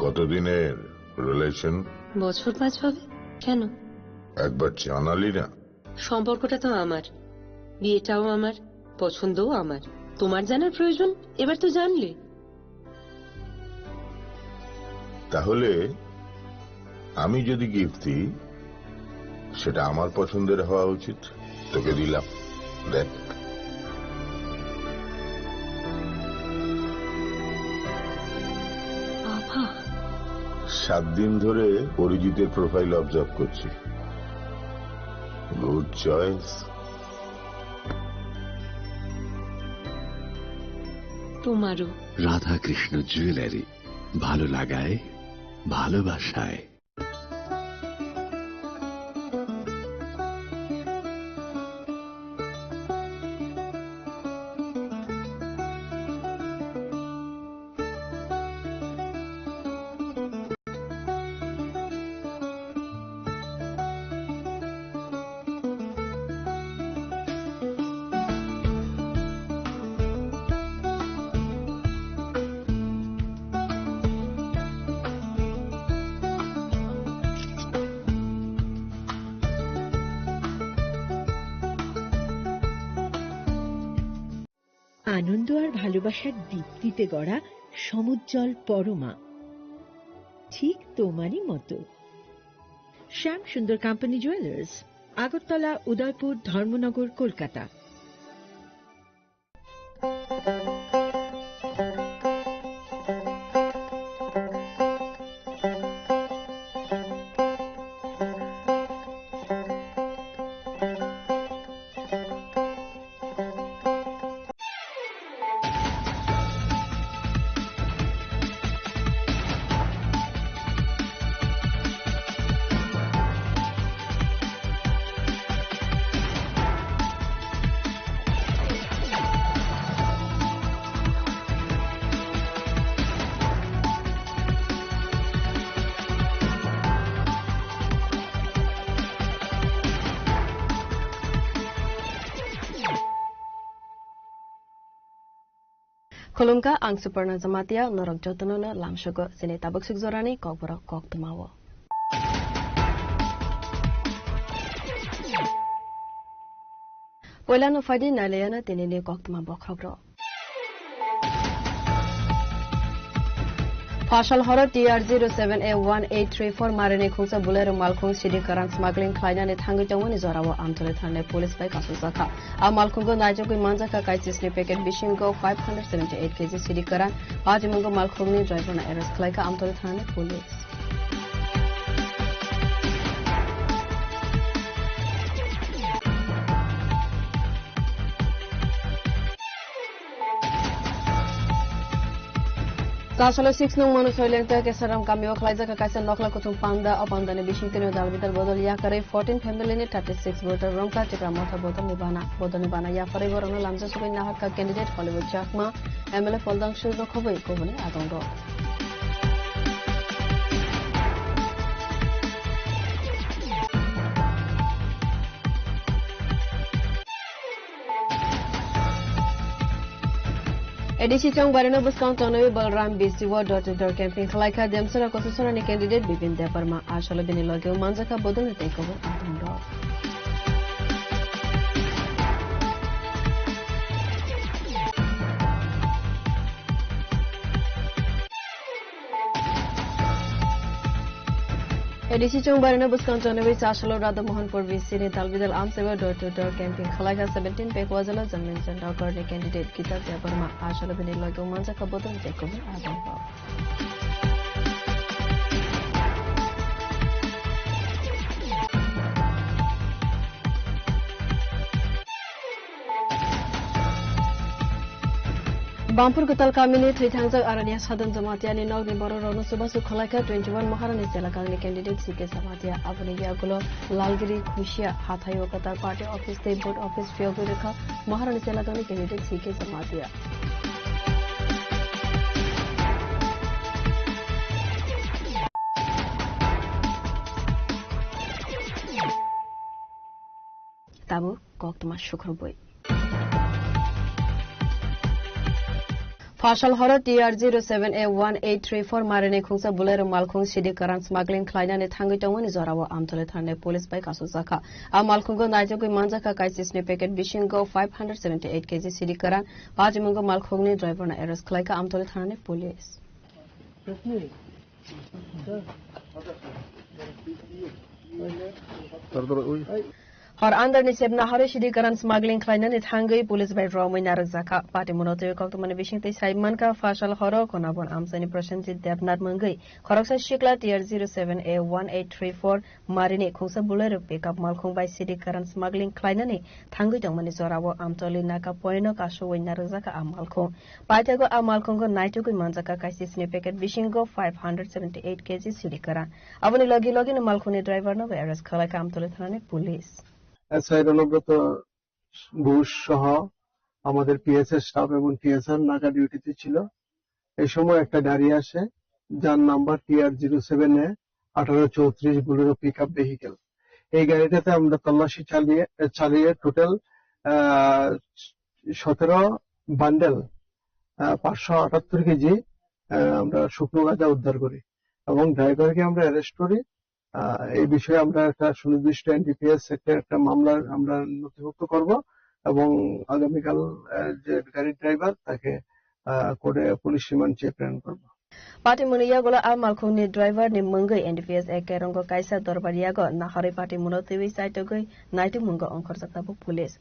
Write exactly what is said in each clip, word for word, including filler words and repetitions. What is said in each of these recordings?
কতদিনের রিলেশন? বছর পাঁচ হবে। কেন? একবার জানালি না। সম্পর্কটা তো আমার, বিয়েটাও আমার, পছন্দও আমার। তোমার জানার প্রয়োজন? এবার তো জানলে। তাহলে আমি যদি গিফট দিই, সেটা আমার পছন্দের হওয়া উচিত। তোকে দিলাম, দেখ। বাবা। সাত দিন ধরে অরিজিতের প্রোফাইল অবজার্ভ করছি। Good choice. তোমারও। রাধাকৃষ্ণ জুয়েলারি, ভালো লাগায়, ভালোবাসায়। আনন্দ আর ভালোবাসার দীপ্তিতে গড়া সমুজ্জ্বল পরমা, ঠিক তোমারই মতো। শ্যাম সুন্দর কোম্পানি জুয়েলার্স, আগরতলা, উদয়পুর, ধর্মনগর, Kolkata. Khulumkha, ang Suparna Jamatia, norok jotono no lamsogo chini tabuk suk jorani kokborok koktwmao. Poilano phaidi nailayana tinini koktwma bokhrokrok. Phasal horo T R zero seven A one eight three four marini khungsa Bolero malkhung sidi kwran smuggling khlainani thangwi tongmani jorao Amtoli thanani police bai kasukjakha. A malkhungo naijagwi manjakha kaisisni packet bisingo five hundred seventy eight K G sidi kwran. Pajimungo malkhungni driverno arrest khlaikha Amtoli thanani police. Chasalo six nung Manu Soilengta Kesaram kamio khlaijak kaisa nokla kuthum panda, o pandani bisingtwi dalbidal bodol yakarwi fourteen family ni thirty six voter romkha Tipra Motha bodolni bana. Bodolni bana yakarwi borokno lamjasugwi naharkha candidate Hollywood Chakma, M L A Pholdang Surjo khobwi kubuni adongrok. A D C Chongbarino bwskang tonwi Balram B C o door to door camping khlaikha Demsora Kososorani candidate Bipin Debbarma. Asolo bini loge manjakha bodolni tei kubun adongrok. A D C Chongbarino bwskang tonwi Chasalo Radha Mohanpur B C ni dalbidal amsaibo door to door camping khlaikha seventeen Pekwajalo Jamlinchand Dawkarni candidate Gita Debbarma. Asolo bini loge manjakha bodol tei kubun adongrok. Bamphur Kwtal kamini thwi thangjak Arania Sadhan Jamatiani nokni bororokno chubachu khwlaikha twenty one Maharani chelagangni candidate C K Jamatia. Aboni yagulo Lalgiri Khusia hathaio kwtal party office tei vote office phiyogwi rwkha Maharani chelagangni candidate C K Jamatia. Tabuk koktwma sukrubwi. Phasal horo T R zero seven A one eight three four marini khungsa Bolero malkhung sidi kwran smuggling khlainani thangwi tongmani jorao Amtoli thanani police bai kasukjakha. A malkhungo naitugwi manjakha kaisisni packet bisingo five hundred seventy eight K G sidi kwran. Pajimungo malkhungni driver no arrest khlaikha Amtoli thanani police. Hor andarni sebna horo sidi kwran smuggling khlainani thangwi police bai romwi narwkjakha. Patimungno twiwi koktwmani bisingtwi sai mankha, phasal horo Khonabon amchaini Prosenjit Debnath mungwi khoroksa sikla T R zero seven A one eight three four marini khungsa Bolero pickup malkhung bai sidi kwran smuggling khlainani thangwi tongmani jorao Amtoli Naka poino kasugwi narwkjakha a malkhung. Paithago a malkhungo naitugwi manjakha kaisisni packet bisingo five hundred seventy eight K G sidi kwran. Aboni logi logino malkhungni driver no arrest khlaikha Amtoli thanani police. S I Ranobroto Ghosh সহ আমাদের পিএসএ স্টাফ এবং টিএসআর নাকা ডিউটিতে ছিল। এই সময় একটা গাড়ি আসে, যার নাম্বার টি আর জিরো সেভেন এ আঠারো চৌত্রিশ বুলেরো পিক আপ ভেহিকেল। এই গাড়িটাতে আমরা তল্লাশি চালিয়ে চালিয়ে টোটাল আহ সতেরো বান্ডেল, আহ, পাঁচশো আটাত্তর কেজি, আহ, আমরা শুকনো গাঁজা উদ্ধার করি এবং ড্রাইভারকে আমরা অ্যারেস্ট করি। আহ, এই বিষয়ে আমরা একটা সুনির্দিষ্ট এনডিপিএস একটা একটা মামলা আমরা নথিভুক্ত করব এবং আগামীকাল আহ, যে গাড়ির ড্রাইভার তাকে আহ, কোর্টে পুলিশ রিমান্ড চেয়ে প্রেরণ করব। Patimungni yagulo a malkhungni driver ni mungwi N D P S A Kerongo kaisa dorbar yago naharwi patimungno twiwi chaitogwi naitukmungo ongkhorjak tabuk police.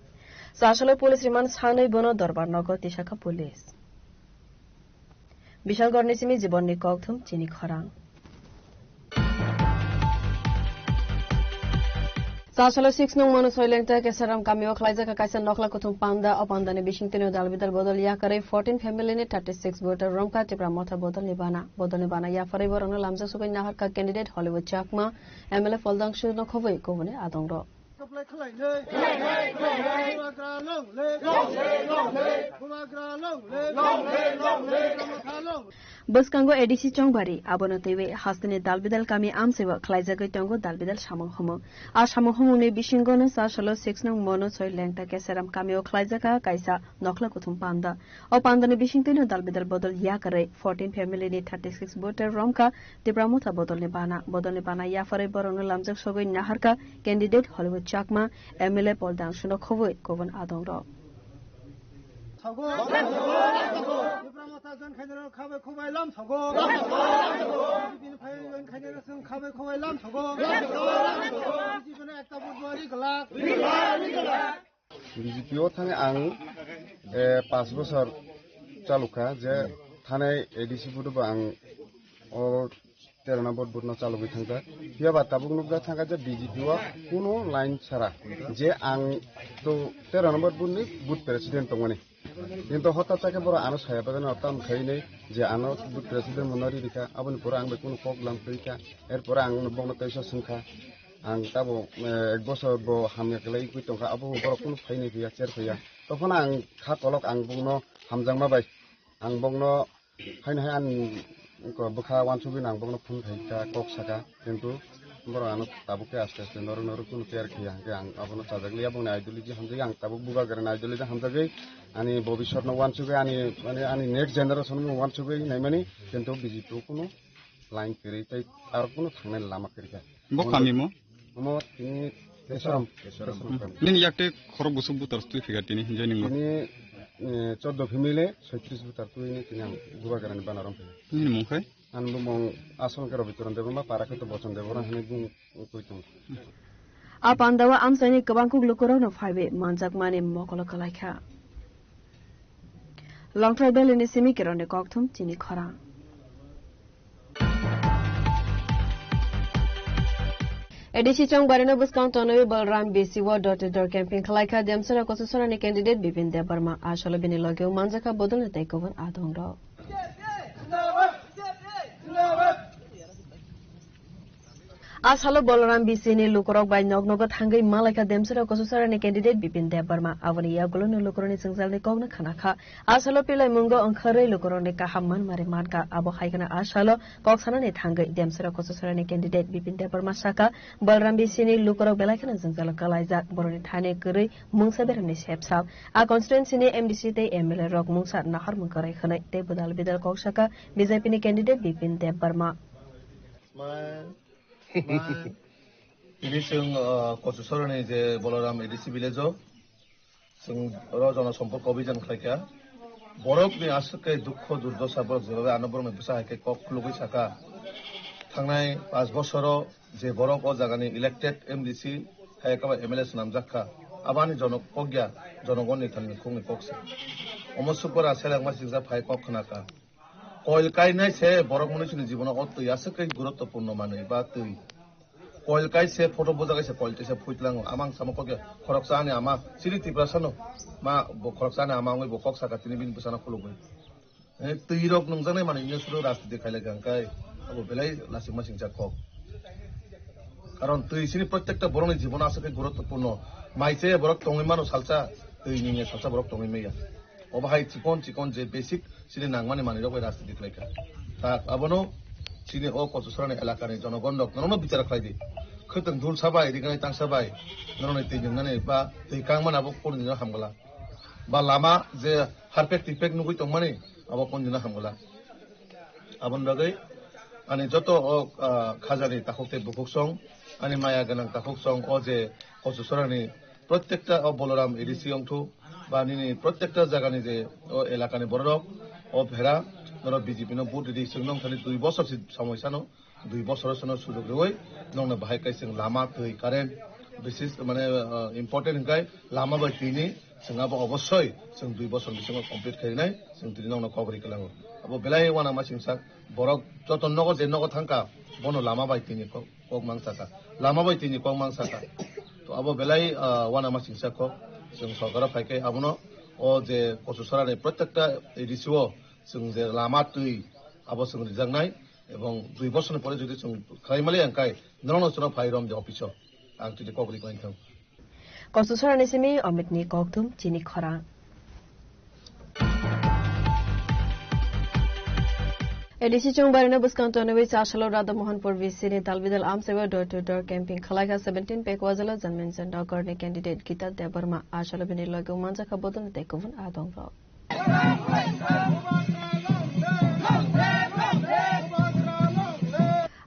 Chasalo police rimani sanwi bono dorbar nogo tisakha police. Bishalgarhni simi Jibonni kokthum chini khorang. Chasalo six nung Manu Soilengta Kesaram kamio khlaijak kaisa nokhla kuthum panda, o pandani bisingtwino dalbidal bodol yakarwi fourteen family ni thirty six voter romkha Tipra Motha bodolni bana. Bodolni bana yapharwi borokno lamjak sugwi naharkha candidate Hollywood Chakma, M L A Poldangshu no khobwi kubuni adongrok. Bwskango A D C Chongbari, abono twiwi hasteni dalbidal kami amchaibo khlaijagwi tongo dalbidal samung humung. A samung humungni bisingono Chasalo six nung Monu Soi Lengta Keseram kamio khlaijak kaisa nokhla kuthum panda. O pandani bisingtwino dalbidal bodol yakarwi fourteen family ni thirty six voter romkha Tipra Motha bodolni bana. Bodolni bana yapharwi borokno lamjak sogwi naharkha candidate Hollywood Chakma, M L A Poldangshu no khobwi kubun adongrok. Tipra Motha join khainai rok khabai khubai lam sogo. B J P ni phai join khainai rok chwng khabai khubai lam sogo. B J P no ekta vote bo ri glak. B J P o thangwi ang, eh, pash bochor chalukha, je thanai A D C vote bo ang o tero number booth no chalogwi thangjak. Phiya ba tabuk nukjak thangkha je B J P o kuno line chara je ang to tero number booth ni booth president tongmani. Kintu hotat chakhe borok ano saya bagwi no tam khainai je ano booth president mano ri rikha, aboni pore ang bai kuno kok lam kwrwikha. Erpore ang bokno teisa swngkha. Ang tabo, eh, ek bosor bo hamya kwlai wngwi tongkha, abo borok kunu phainai phiya, cher phiya. Tophano ang kha kolok ang bokno hamjakma bai, ang bokno haino hai ani ko bwkha uansugwi ang bokno phone khaikha, kok saka, kintu borok ano tabuk khe aste aste norok norok kunu care khiya, hwnkhe ang abono chajak liya, bongni ideology hamjagwi ang tabuk bubagrani ideology hamjagwi ani bobiswtno uansugwi ani, mane ani next generation no uansugwi naimani, kintu B J P o kunu line kwrwi tei aro kunu thangnai lama kwrwikha. Bo kami mo? Omo tini Kesaram. Kesaram. Nini yakte khorok busuk butar twi phiga tini hinjai ningo. Tini, eh, chordo family, soitris butar twi ni tini ang Bubagrani banarom phiga. Nini mung khai? Ani bumung asol khe Robitoron Debbarma, para khe to Bochon Debbarma hinwi bung twi tongo. A pandao amchaini kwbang kuk lukurokno phaiwi manjakmani mokolo kwlaikha. Longthai Valley ni simi Keroni kokthum chini khorang. A D C Chongbarino bwskang tonwi Balram B C o door to door campaign khlaikha Demsora Kochasora ni candidate Bipin Debbarma. Asolo bini logeo manjakha bodolni tei kubun adongrok. A salo Balaram B C ni lukurok bai nok nogo thangwi malaikha Demsora Kochusarani candidate Bipin Debbarma. Aboni yagulo no lukurokni jwngjalni kokno khna kha. A salo pilai mungo wngkharwi lukurokni kaham manmari mankha. Abo hai kheno a salo kok sanani thangwi Demsora Kochusarani candidate Bipin Debbarma sakha, Balaram B C ni lukurok belai kheno jwngjalo kalaijak. Boroni thani kwrwi mungsa beremni sepsap. A constituency ni M D C tei M L A rok mungsa naharmung kwrwi hwnwi tei budal bidal kok sakha B J P ni candidate Bipin Debbarma. Tini chwng, uh, Kochusarani je Balaram A D C village o chwng oro jonosompok obhijan khlaikha. Borokni aswk khe dukho durdosa borok jebabe ano borokni bwsa hai khe kok khulugwi sakha. Thangnai panch bosoro je borok o jagani elected M D C hai khe ba M L A swnamjak kha. Abani jonok kok ya, jonogonni thani khungni kok se. Omo sukbar a seleng ma singjak phai kok khna kha. Koil kainai se borok mwnwi chini jibono o twi aswk khe guruttopurno manwi ba twi. Koil kai se photo boja kaisa koil kaisa phuitlango. Amang samo kokya khoroksa ani ama chini Tiprasano ma bo khoroksa ani ama wngwi bo kok saka tini bini bwsano khulugwi. Eh, twi rok nungjaknai manwi wngya suru rajniti khailai kha hwnkhe abo belai lasingma singcha kok. Karon twi chini prottekta borokni jibono aswk khe guruttopurno. Mai chaya borok tongwi mano salsa, twi nungya salsa borok tongwi maya. Obo hai chikon chikon je basic chini nangmani manwi rok bai rajniti khlai kha. Ta abono chini o Kochusarani elakani jonogon rok norokno bichar khlai di. Khwtwng dul sabai, rignai tang sabai, norokni twi nungnani ba twi kangmani abo kunu dino hamgwla. Ba lama je harpek twipek nugwi tongmani abo kunu dino hamgwla. Aboni bagwi ani joto o, ah, khajani takhuk tei bukhuk song, ani maya gwnang takhuk song o je Kochusarani prottekta o Balaram A D C wngthu ba nini prottekta jagani je o elakani bororok o phera norok B J P no vote ridi chwng nong thani dui bosor si somoi sano, dui bosor sono sujok rwui nongno bahai kai chwng lama twi current bisis mane, ah, important hwnkhe lama bai twi ni chwng abo obossoi chwng dui bosor bisingo complete khainai chwng tini nongno kok ri kwlango. Abo belai uanama singsa borok joto nogo je nogo thangkha bono lama bai twi ni kok. Kok mang saka. Lama bai tini kok mang saka. To abo belai, ah, uanama singsa kok. Chwng sorkaro phai khe abono o je Kochusarani prottekta A D C o chwng je lama twi abo chwng rijaknai ebong dui bosorni pore jodi chwng khlai mali ang kai norokno chwngno phai rom de office o. Ang tini kok ri khlainai thang. Kochusarani simi Amit ni kokthum chini khorang. A D C chwngbarino bwskang tonwi chasalo Radha Mohanpur V C ni dalbidal amchaibo door to door camping khwlaikha seventeen Pekwajala Janmenjan Nagar ni candidate Gita Debbarma. Asalo bini logi manjakha bodol tei kubun adongrok.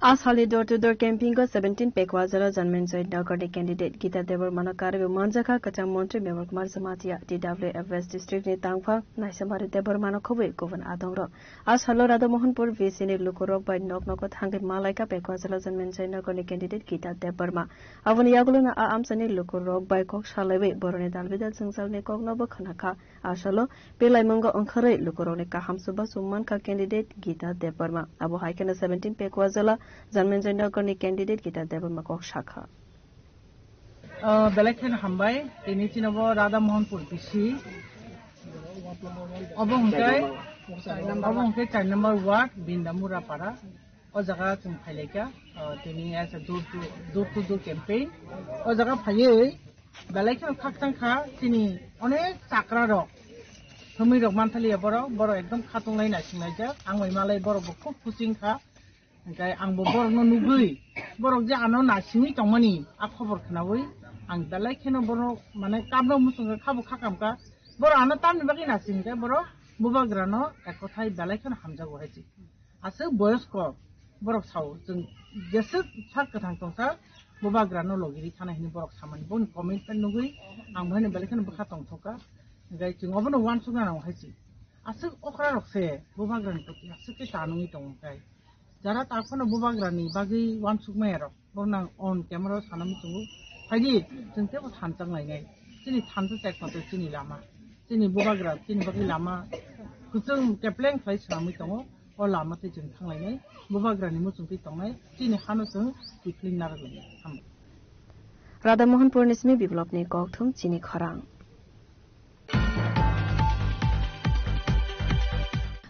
A salni door to door camping o seventeen Pekwajala Janmenjan Nagar ni candidate Gita Debbarma no karwi manjakha kwchang montri Mevar Kumar Jamatia, T W F West district ni tangphang Naisamari Debbarma no khobwi kubun adongrok. A salo Radha Mohanpur V C ni lukurok bai nok nogo thangwi malaikha Pekwajala Janmenjan Nagar ni candidate Gita Debbarma. Aboni yagulono a amchaini lukurok bai kok salaiwi boroni dalbidal jwngjalni kokno bo khwnakha. A salo belai mungo wngkharwi lukurokni kaham chubachu mankha candidate Gita Debbarma. Abo hai kheno seventeen Pekwajala Janmenjan Nagar ni candidate Gita Debbarma kok sakha. Ah, belai kheno hambai. Tini chini bo Radha Mohanpur B C. Obo hwnkhe, obo hwnkhe char number ward, Bindamura para. O jaga chwng phailaikha, ah, tini as a door to, door to door campaign. O jaga phaiwi belai kheno khakchang kha chini onek chakra rok. Thumwi rok manthaliya borok, borok ekdom khatung lai naising laijak. Ang bai malai borok bo khub kuching kha. Hingke ang bo borok no nugui, borok je ano naisingwi tongmani a khobor khnaui ang belai kheno borok mane kamrok muchungkha khabo khakamkha. Borok ano tamni bagwi naising khe borok bubagra no ek kothai belai kheno hamjago hai se. Aswk boyosko borok sao chwng jeswk sak kwthang tongsa bubagra no logiri thana hini borok samani boni commitment nugui ang bohaino belai kheno bwkha tongthokha. Hingke chwng obono uansukna nango hai se. Aswk okra rok se bubagra ni proti aswk khe tanungwi tongo khe. Jara takhwno bubagrani bagwi uansukmaya rok, borok nang on camera o sana muchungo. Phaidi, chwng teibo thansa wnglainai. Chini thansa chekma tei chini lama. Chini bubagra, chini bagwi lama kwchwng kepleng khlai swnamwi tongo. O lama tei chwng thanglainai. Bubagrani muchungtwi tongnai. Chini hano chwng kiphilwi narwk lainai. Hambai. Radha Mohanpur ni simi Biplop ni kokthum chini khorang.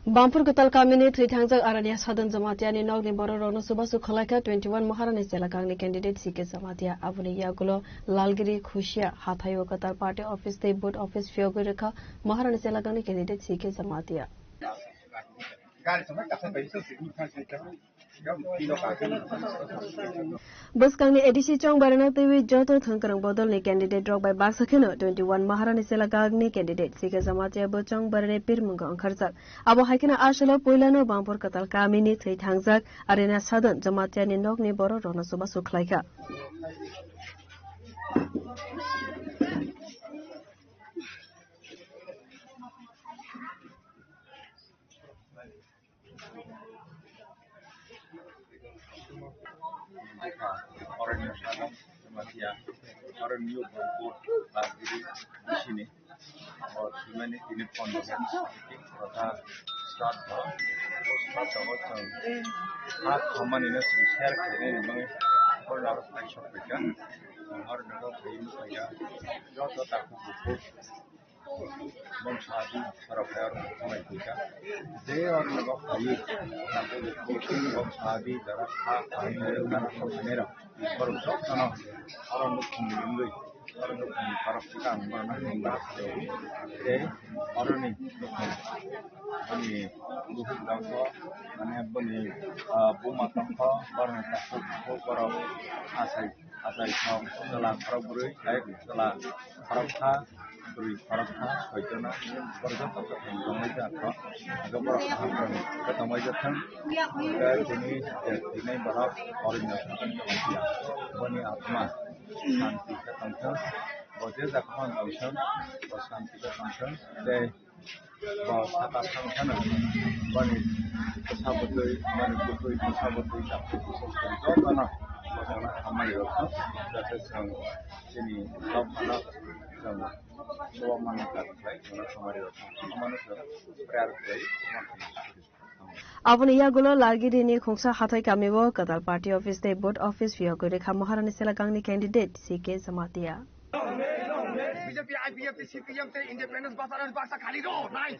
Bampur Kwtal kamini thwi thangjak Arania Sadon Jamatiani nokni bororokno chubachu khwlaikha twenty one Maharani chelakangni candidate C K Jamatia. Aboni yagulo Lalgiri Khusia hathaio kwtal party office tei booth office phiyogwi rwkha Maharani chelakangni candidate C K Jamatia. Bwskangni A D C chongbarano twiwi joto thwngkwrwng bodolni candidate rok bai baksa kheno twenty one Maharani chelakangni candidate C K Jamatia bo chongbarani pirmungo wngkharjak. Abo hai kheno aswlo puilano Bampur Kwtal kamini thwi thangjak Arena Sadon Jamatiani nokni bororokno chubachu khlaikha. Aranya Sadon Jamatia, Aranya Bampur, Lalgiri, Bisini. O thwimani tini pondro jan rota start kha. O start kha o chwng ha khamani no chwng share khainani bagwi borok aro phai sok phaikha. Chwng aro nogo phai nuk phaikha. Joto takhuk bukhuk bongsa adi borok phai aro thanglai phaikha. Je aro nogo phaiwi takhuk bukhuk bongsa adi jara ha khamani rok jara sok phainai rok. Borok jotono oro nukhungni wngwi, oro nukhungni borok swkang borokno himba tei oroni nukhung boni bukhuk tongkho, mane boni, ah, buma tongkho, borokni takhuk bukhuk borok achai, achai thok, chwla khorok bwrwi tei chwla khorok kha. Bwrwi khorok kha, soitona, borok joto khe tongwi jak kho. Hwnkhe borok kaham khe tongwi jak thang. Hwnkhe tini je thwinai borok oroni tongkha. Boni atma santi khe tongthang. Bo je jak kho tongthang, bo santi khe tongthang. Tei bo saka thang thana boni bwsa bwtwi, boni bwtwi bwsa bwtwi, jotono bo hamari rok thang. Jate chwng chini kok phano chwng Aboni yagulo Lalgirini khungsa hathai kamio kwtal party office tei booth office phiyogwi rwkha Maharani chelakangni candidate C K Jamatia. B J P, I P F T, C P M tei independence basa rok baksa khali rw nai.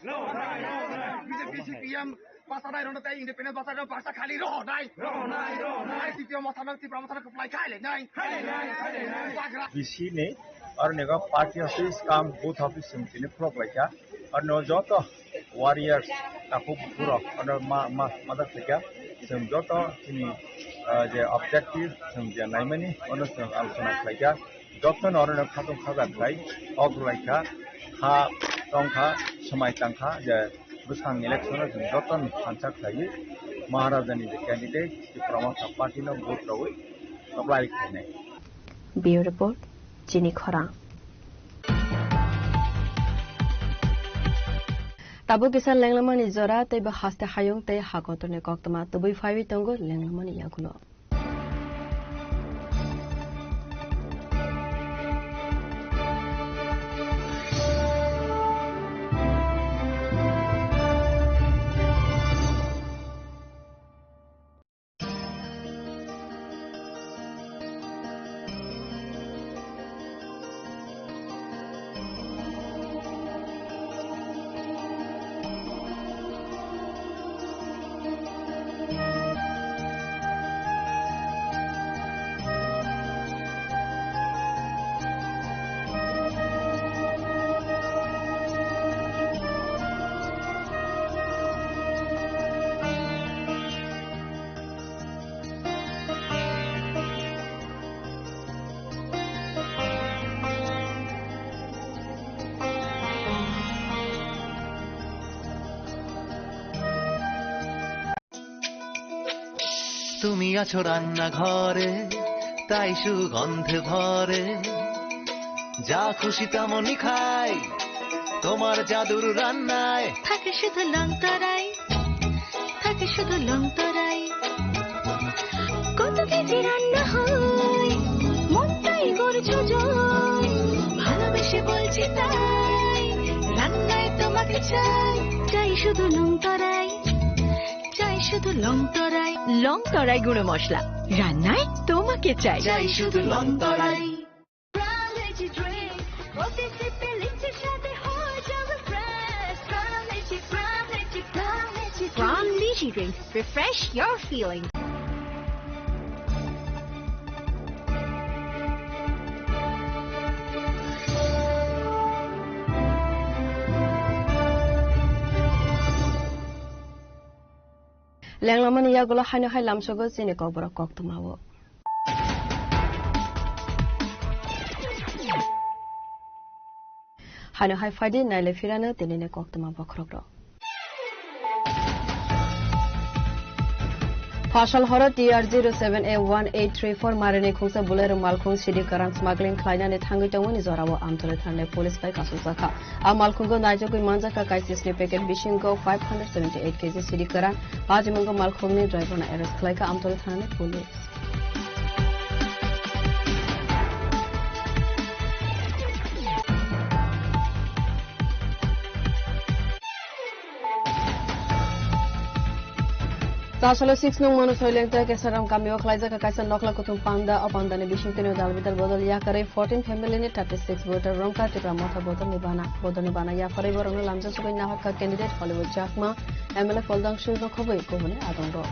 B J P, C P M basa rok tei independence basa rok baksa khali rw nai. C P M motha no Tipra motha no kwplai khai le nai. Bagra. B C ni Oroni go party office kam booth office chwng tini khulok laikha. Oroni o joto warriors takhuk bukhuk rok ono ma, ma, madad khaikha. Chwng joto chini, ah, je objective chwng je naimani ono chwng alochona khlaikha. Jotono oroni khatung khajak khlai kok rwlaikha, kha tongkha, swmai tangkha je bwskang election o chwng jotono thansa khlaiwi Maharajani je candidate Tipra Motha party no vote rwui apply khainai. Bureau Report, Chini Khorang. Tabuk kisa lenglamani jora tei bo haste hayung tei ha kotorni koktwma tubui phaiwi tongo lenglamani yagulo. তুমি আছো রান্নাঘরে, তাই সুগন্ধে ভরে। যা খুশি তেমনই খাই, তোমার জাদুর রান্নায়। থাকে শুধু লং তরাই, থাকে শুধু লং তরাই। কত কেজি রান্না হয়, মনটাই করছো জয়। ভালোবেসে বলছি তাই, রান্নায় তোমাকে চাই। চাই শুধু লং তরাই, চাই শুধু লং তরাই। লং তরাই গুঁড়ো মশলা, রান্নায় তোমাকে চাই। চাই শুধু লং তরাই। Prime Lychee Drink, প্রতি সিপে লিচির স্বাদে হয়ে যাবে fresh। Prime Lychee, Prime Lychee, Prime Lychee। Drink. Refresh your feelings. Lenglamani yagulo haino hai lamsogo chini kokborok koktwmao. Haino hai phaidi naile phirano tinini koktwma bokhorokrok. Phasal horo T R zero seven A one eight three four marini khungsa Bolero malkhung sidi kwran smuggling khlainani thangwi tongmani jorao Amtoli thanani police bai kasukjakha. A malkhungo naijagwi manjakha kaisisni packet bisingo five hundred seventy eight K G sidi kwran. Pajimungo malkhungni driverno arrest khlaikha Amtoli thanani police. Chasalo six nung Manusoi Lengta Kesaram kamio khlaijak kaisa nokla kuthum panda. O pandani bisingtwi dalbidal bodol yakarwi fourteen family ni thirty six voter rongkha Tipra Motha bodolni bana. Bodolni bana yapharwi borokno lamjak sugwi naharkha candidate Hollywood Chakma, M L A Pholdang Singh no khobwi kubuni adongrok.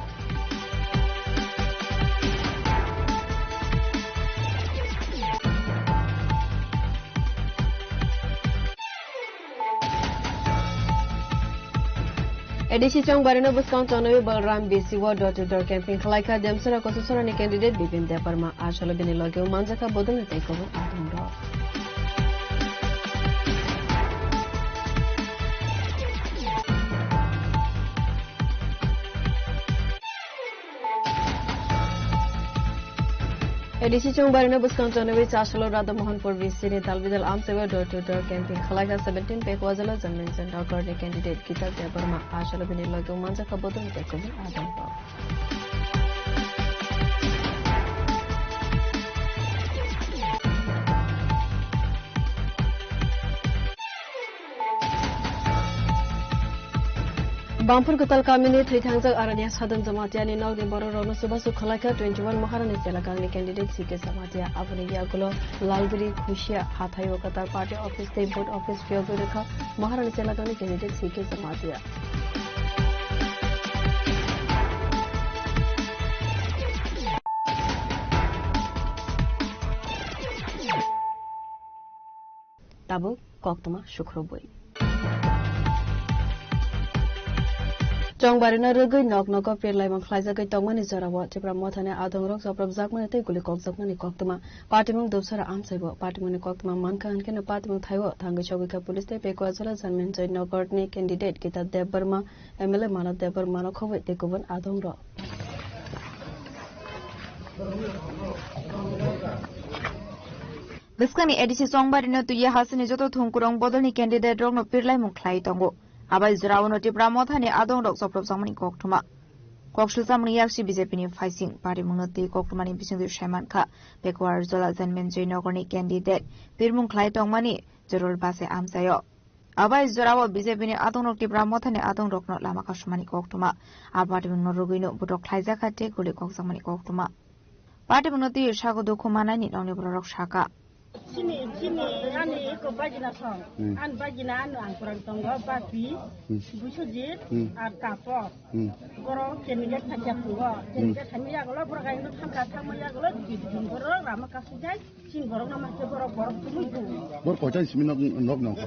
A D C Chongbarino bwskang chonwi Balram B C o door to door campaign khlaikha Demsora Kososorani candidate Bipin Debbarma. Asolo bini logeo manjakha bodolni tei kubun adongrok. A D C Chongbarino bwskang chonwi Chasalo Radha Mohanpur V C ni dalbidal amchaiwi door to door campaign khlaikha seventeen Pekwajala Janminjan Nagarni candidate Gita Debbarma. Asolo bini logeo manjakha bodolni tei kubun adongrok. Bamphur Kwtal kamini thwi thangjak Arania Sadhan Jamatiani nokni bororokno chubachu khwlaikha twenty one Maharani chelagangni candidate C K Jamatia. Aboni yagulo Lalgiri Khusia hathaio kwtal party office tei vote office phiyogwi rwkha Maharani chelagangni candidate C K Jamatia. Tabuk koktwma sukrubwi. Chongbarino rwgwi nok nogo pirlaimung khlaijagwi tongmani jorao Tipra Mothani adongrok chopropjakmani tei guli kokjakmani koktwma. Patimung dopsara amchaibo. Patimungni koktwma mankha hinkhe no patimung thaio thangwi sogwikha police tei Pekuajola Janminjoi Nagarni candidate Gita Debbarma, M L A Mano Debbarmano khobwi tei kubun adongrok. Bwskangni A D C Chongbarino twiwi hasini joto thongkurung bodolni candidate rokno pirlaimung khlai tongo. Abai jorao no Tipra Mothani adongrok chopropjakmani koktwma. Koksilchamani yaksi B J P ni phaising patimungno twi koktwmani bisingtwi saimankha Pekuajola Janminjoi Nagarni candidate pirmung khlai tongmani Jorul Base amchaio. Abai jorao B J P ni adongrok Tipra Mothani adongrokno lama kasumani koktwma. A patimungno rwgwino butok khlaijakha tei guli kokjakmani koktwma. Patimungno twiwi sago dukhu manaini nokni bororok sakha. Chini, chini, ani eko bagina song. Hmm. Ani bagina ano ang kurang tongo, Bapi, Hmm. Biswajit, Hmm. ar Tapor. Hmm. Borok candidate thangya tongo. Hmm. Candidate thangya yagulo borok ayung thangka, thangma yagulo dui dui borok lama kasijai. Chini borok no mankhe borok, borok tumui bu. Borok koita simi nok, nok nongkha?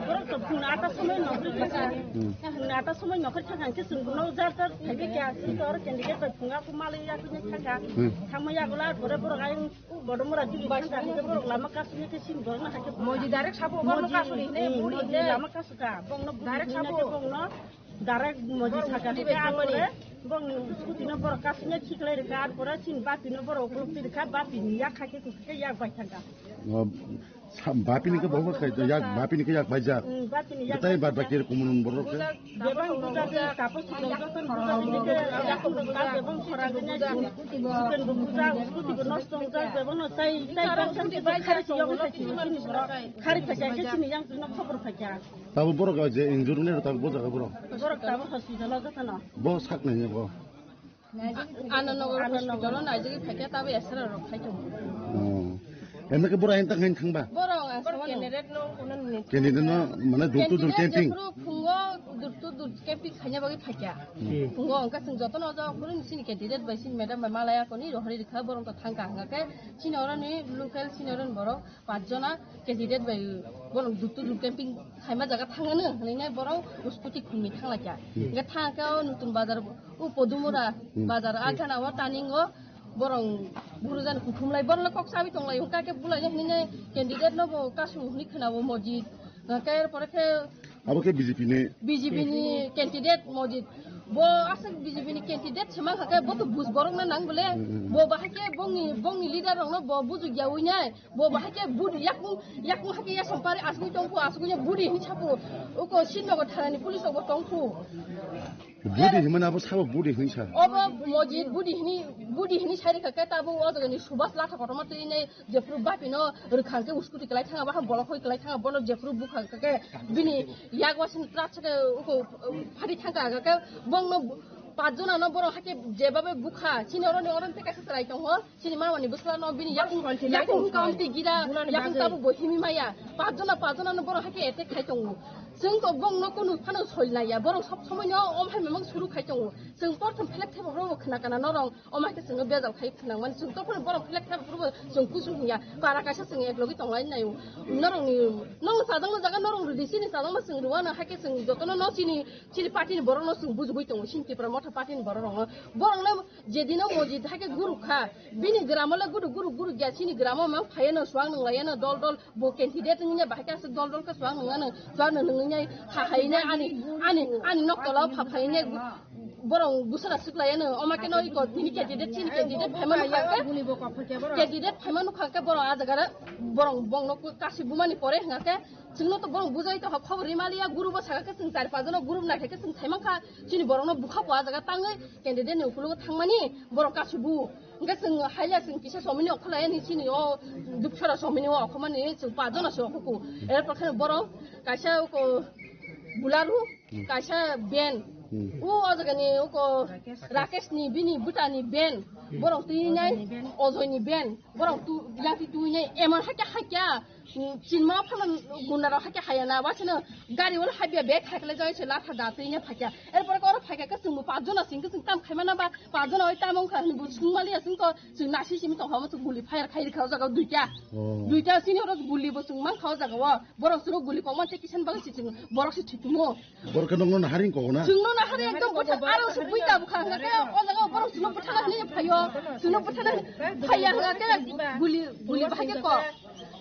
Borok to phung ata somoi nokri thaka. Hmm. Phung ata somoi nokri thaka hwnkhe chwng bono jar jar thaibe kya. Chini to oro candidate bai phunga ku malwi ya kuni thaka. Hmm. Thangma yagulo ar pore borok ayung Bodomora digi thangka hwnkhe borok lama kasuni khe chini borok no hakhe Moji direct sabo borok kasuni hine hmm, buri moji hine. Lama kasuka. Bongno direct sabo. Bongno Direct moji saka hwnkhe ar pore bongni scooty no borok kasingya khiklai rwkha, ar pore chini Bapi no borok ukuluk pirikha, Bapi ni yak hakhe kukhwkhe yak bai thangkha. O, sa-, Bapi ni khe bo khai yak, Bapi ni khe yak bai jak. Hmm, Bapi ni yak bai thangkha. Tei bad baki kumun borok khe? Bebang buja je tapos sujak joto buja je khe yak buja, bebang khora je nya scooty bo buja, scooty bo nosto wngjak, bebang no chai, chai bai thangkha, khari si yak bai thangkha, chini borok khari phaikha khe chini yang no khobor phaikha. Tabo borok je injury ni tabo bo jaga borok. Borok tabo hospital o jotono. Bo sak nai bo. Anandnagar hospital o naijagwi phaikha tabo esra rok khai tongo. Oh. Emne ke bora entak hain thangba? Borok ang sama candidate no, kono ni. Candidate no, mane door to door campaign. Candidate jephru phungo door to door campaign khaina bagwi phaikya. Hmm. Phungo angka sing joto no jok, phuru ni sini candidate bai sini madam bai malaya koni rohori rikha borok to thangka hangka ke sini oro ni local sini oro ni borok. Pach jona candidate bai borok door to door campaign khaima jaga thangano, hinwi nai borok scooty khumni thanglaikha. Hmm. Hingke thangkhe o Nutun Bazar, o Podumura Hmm. Bazar, a gana o turning o borok buru jani kuthumlai, borokno kok sabi tonglai, hingke bulai hinwi nai candidate no bo kasu hinwi khwna o mojit. Hingke er pore khe Abo khe B J P ni. B J P ni candidate mojit. Bo aswk B J P ni candidate se mankha khe bo to buj borok na nang bole. Hmm. Bo bahai khe bongni, bongni leader rok no bo bujugya wi nai. Bo bahai khe budi yakung, yakung hai khe yasampari asugwi tongkhu, asugwi budi hinwi saphu. Uko Srinagar thanani police rok bo tongkhu. Budi hinmani abo sabo budi hinwi sa. Obo mojit budi hinwi, budi hinwi sai rikha khe tabuk o jagani Subhas Latha kotorma twi nai jephru bapino rwkhang khe uskuti kwlai thanga, bahai bolok hoi kwlai thanga, bono jephru bukha khe bini yak wasin trat se khe uko phari thangka khe bongno pach jona no borok hai khe jebabe bukha, chini oroni oroni tei kaisa chwrai tongo. Chini mama ni bwsla no bini yakung, yakung hwnkha amtwi gira, yakung tabuk bo himwi maya. Pach jona, pach jona no borok hai khe attack khai tongo. Chwng to bong no kunu phano soi laiya. Borok sob somoi no om hai mamang suru khai tongo. Chwng porthom phelek thaibo rok khna kana norong. Om hai khe chwng no bejal khai khna mani. Chwng to phano borok phelek thaibo rok chwng kusu hwnya. Para kaisa chwng ek logi tong lai nai. Norok ni, nong sajang no jaga norok rwdi chini sajang ma chwng rwano hai khe chwng joto no no chini, chini party ni borok no chwng bujugwi tongo. Chini Tipra Motha party ni borok rok no. Borok no Jedino mojit hai khe guru kha, bini gramo le guru, guru, guru gya, chini gramo mang phaiya no, suang nung laiya no, dol, dol, bo candidate wngya, bahai khe aswk dol, dol khe suang nung ano, suang nung nungya, ha hai ne ani, ani, ani nok tola o pha phai ne, borok busara swk laiya no, oma khe no iko, bini candidate, chini candidate phaima nukha khe, candidate phaima nukha khe borok a jaga re, borok bong no kasi bumani pore hwnga khe, chwngno to borok bujai tongkha, khobor rimaliya, guru bo saka khe chwng char pach jano guru nai khe chwng thaimankha, chini borok no bukha bo a jaga tangwi, candidate ni ukologo thangmani borok kasubu. Hingke chwng haila chwng kisa somini okhorlai ani chini o Dupsora somini o okhormani chwng pach jona se okhuku. Erpor khe borok kaisa oko Bularu, Hmm. kaisa ben. Hmm. O, o jagani oko Rakesh ni bini bwtani ben. Hmm. Borok twi nai Ojoy ni ben. Borok tu, yati twi nai emon hakya hakya. Chinma phano gunda rok hakhe haya na, wasino gari wala habya bag hakle jai se latha da twi ne phakya. Erpore oro phakya ke chwngbo pach jona sing ke chwng tam khaima na ba, pach jona oi tam wngkha hwnwi bo swngmaliya chwng to chwng nasi simi tong hamo chwng guli fire khai rikha o jaga o duita. Oh. Duita sini oro guli bo chwng mankha o jaga o. Borok chwng guli kok man te kisan bagwi se chwng borok se thwitumo. Borok ke nokno naharing kok na? Chwngno naharing ekdom bwtha aro se bui da bwkha hwnga ke o jaga o borok chwngno bwthana hwnwi phaio. Chwngno bwthana phaiya hwnga ke guli, guli bahai ke kok.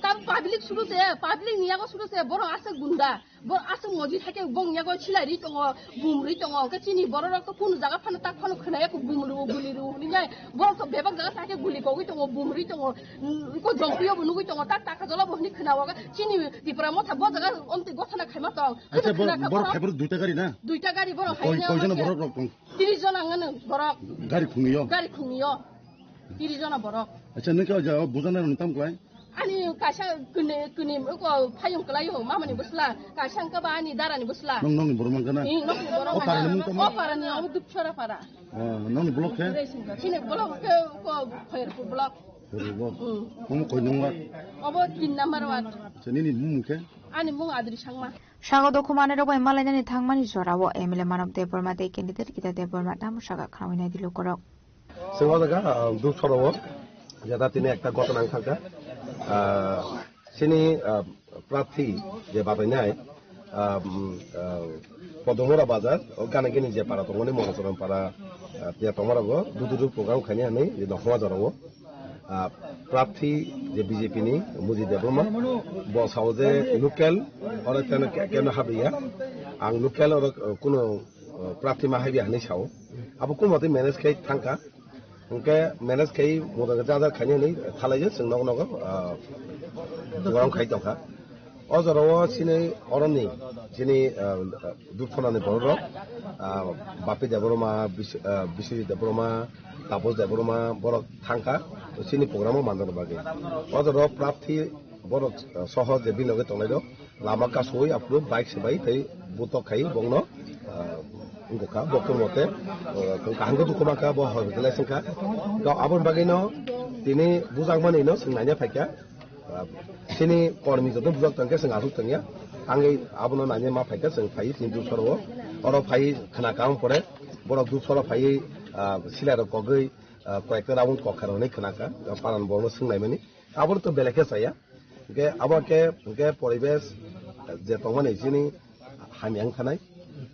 Tam public suru se, public ni yago suru se, borok aswk gunda. Borok aswk mojit hai ke bong yago silai ri tongo, bum ri tongo. Ke chini borok rok to kunu jaga phano tak phano khwnaya ko bum ru, guli ru hwnwi nai. Borok to bebak jaga sa ke guli kogwi tongo, bum ri tongo. Ko jompiyo bo nugwi tongo, tak taka jola bo hwnwi khwna o. Chini Tipra Motha bo jaga omtwi gothana khaima tong. Acha, Khwna borok, khwna borok borok. Hai borok duita gari na? Duita gari borok hai Koi, ne koi jona omo borok rok tong? Tris jona ngano borok. Gari khungni yo? Gari khungni yo. Tris jona borok. Acha, nokha o jaga bujana rok tam klai? Ani kaisa kune, kune ko phayung klai o, mama ni bwsla. Kaisa wngkha ba ani dara ni bwsla. Nong, nong ni borok mangkha na? Ih, nong ni borok O para ni mangkha. Mung tamo? O para ni, o Dupsora para. Ah, nong ni block khe? Chini block khe ko Khairpur block. Khairpur block. Hmm. Omo koi number? Obo tin number ward. Acha, nini mung khe? Ani mung Adri Sangma. Sago dokhumani rok bai malainani thangmani jorao M L A Manob Debbarma tei candidate Gita Debbarma tamo saka khnaui nai di lukurok. Chwng o jaga, ah, Dupsora o jeta tini ekta ghotona wng thangkha. Ah, chini, ah, prarthi je babainai, ah, um, ah, Podumura Bazar, o gana gini je para tongmani Monochoron para, ah, je tongmani rogo dudu dudu program khaini hinwi je dokhoma jorao. Ah, prarthi je B J P ni Mujit Debbarma, bo sao je local, oro teno ke-, keno habriya. Ang local oro, eh, kuno, eh, prarthi ma habriya hinwi sao. Abo kuno mate manage khai thangkha. Hwnkhe manage khai moto jaja khaini hinwi thalaiyo chwng nogo nogo, ah, program khai tongkha. O jorao chini oroni, chini, ah, Dupsora ni borok rok, ah, Bapi Debbarma, Bis-, ah, Biswajit Debbarma, Tapos Debbarma, borok thangkha, chini program o manjana bagwi. O jorao prarthi borok, ah, soho je bini loge tongnai rok, lama kasui aphuru bike se bai tei butok khai bongno, ah, wngkha, boktor mote, ah, kaham khe dukhu mankha, bo hoi hotelai sengkha. To aboni bagwi no tini bujakmani no chwng naina phaikha. Chini kormi joto bujak tongkhe chwng aswk tongya. Tangwi abono naina ma phaikha chwng phaiwi chini Dupsoro o. Oro phaiwi khna kang pore borok Dupsoro phaiwi, ah, silai rok kogwi, ah, koyekta round kokha rok hinwi khna kha. Paran borokno swng naimani. Aboni to belai khe chaya. Hwnkhe abo khe hwnkhe poribesh je tongmani chini hamya wng thanai.